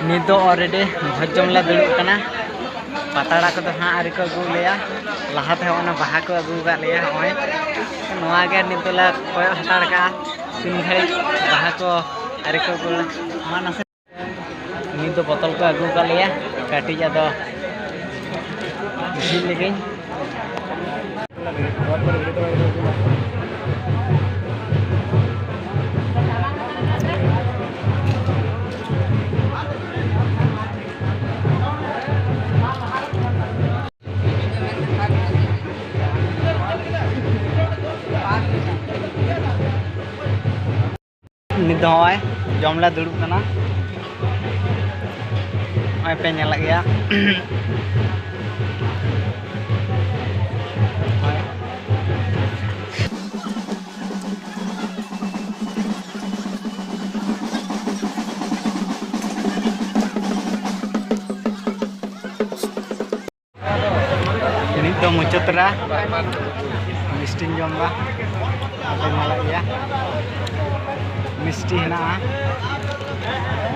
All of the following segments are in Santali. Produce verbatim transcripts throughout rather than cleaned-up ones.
ᱱᱤᱛ ᱫᱚ already ᱵᱷᱚᱡᱽ ᱡᱚᱢ ᱞᱮ ᱫᱩᱲᱩᱵ ᱠᱟᱱᱟ᱾ ᱯᱟᱛᱲᱟ ᱠᱚᱫᱚ ᱦᱟᱸᱜ ᱟᱹᱣᱨᱤ ᱠᱚ ᱟᱹᱜᱩ ᱞᱮᱭᱟ᱾ ᱞᱟᱦᱟ ᱛᱮᱦᱚᱸ ᱚᱱᱟ ᱵᱟᱦᱟ ᱠᱚ ᱟᱹᱜᱩ ᱟᱠᱟᱫ ᱞᱮᱭᱟ᱾ ᱱᱚᱜᱼᱚᱭ ᱱᱚᱣᱟ ᱜᱮ ᱱᱤᱛ ᱫᱚᱞᱮ ᱠᱚᱭᱚᱜ ᱦᱟᱛᱟᱲ ᱠᱟᱜᱼᱟ, ᱛᱤᱱ ᱜᱷᱟᱹᱲᱤᱡ ᱵᱟᱦᱟ ᱠᱚ ᱟᱹᱣᱨᱤ ᱠᱚ ᱟᱹᱜᱩ ᱞᱮᱭᱟ᱾ ᱢᱟ ᱱᱟᱥᱮ, ᱱᱤᱛ ᱫᱚ ᱵᱚᱛᱚᱞ ᱠᱚ ᱟᱹᱜᱩ ᱟᱠᱟᱫ ᱞᱮᱭᱟ, ᱠᱟᱹᱴᱤᱡ ᱟᱫᱚ ᱡᱷᱤᱡ ᱞᱮᱜᱮᱧ᱾ ᱱᱤᱛ ᱫᱚ ᱱᱚᱜᱼᱚᱭ ᱡᱚᱢ ᱞᱮ ᱫᱩᱲᱩᱵ ᱠᱟᱱᱟ᱾ ᱱᱚᱜᱼᱚᱭ ᱯᱮ ᱧᱮᱞᱮᱫ ᱜᱮᱭᱟ᱾ ᱱᱤᱛ ᱫᱚ ᱢᱩᱪᱟᱹᱫ ᱨᱮ ᱢᱤᱥᱴᱤᱧ ᱡᱚᱢ ᱮᱫᱟ᱾ ᱟᱯᱮ ᱧᱮᱞᱮᱫ ᱜᱮᱭᱟ, ᱢᱤᱥᱴᱤ ᱦᱮᱱᱟᱜᱼᱟ,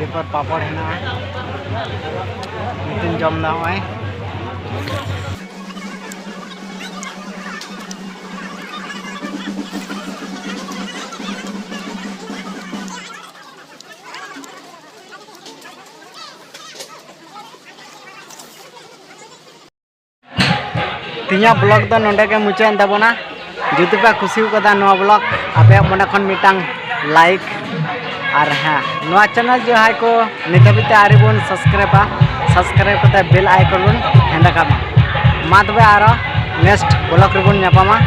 ᱮᱨᱯᱚᱨ ᱯᱟᱯᱚᱲ ᱦᱮᱱᱟᱜᱼᱟ᱾ ᱱᱤᱛᱤᱧ ᱡᱚᱢ ᱮᱫᱟ ᱱᱚᱜᱼᱚᱭ᱾ ᱛᱮᱦᱮᱧᱟᱜ vlog ᱫᱚ ᱱᱚᱰᱮ ᱜᱮ ᱢᱩᱪᱟᱹᱫ ᱮᱱ ᱛᱟᱵᱚᱱᱟ᱾ ᱡᱩᱫᱤ ᱯᱮ ᱠᱩᱥᱤ ᱠᱟᱫᱟ ᱱᱚᱣᱟ vlog, ᱟᱯᱮᱭᱟᱜ ᱢᱚᱱᱮ ᱠᱷᱚᱱ ᱢᱤᱫᱴᱟᱝ like, ᱟᱨ ᱦᱮᱸ, ᱱᱚᱣᱟ channel ᱡᱟᱦᱟᱸᱭ ᱠᱚ ᱱᱤᱛ ᱦᱟᱹᱵᱤᱡ ᱛᱮ ᱟᱹᱣᱨᱤ ᱵᱚᱱ subscribeᱟ, subscribe ᱠᱟᱛᱮ bell icon ᱵᱚᱱ ᱦᱮᱸᱫᱮ ᱠᱟᱜ ᱢᱟ᱾ ᱢᱟ ᱛᱚᱵᱮ ᱟᱨᱚ next vlog ᱨᱮᱵᱚᱱ ᱧᱟᱯᱟᱢᱟ᱾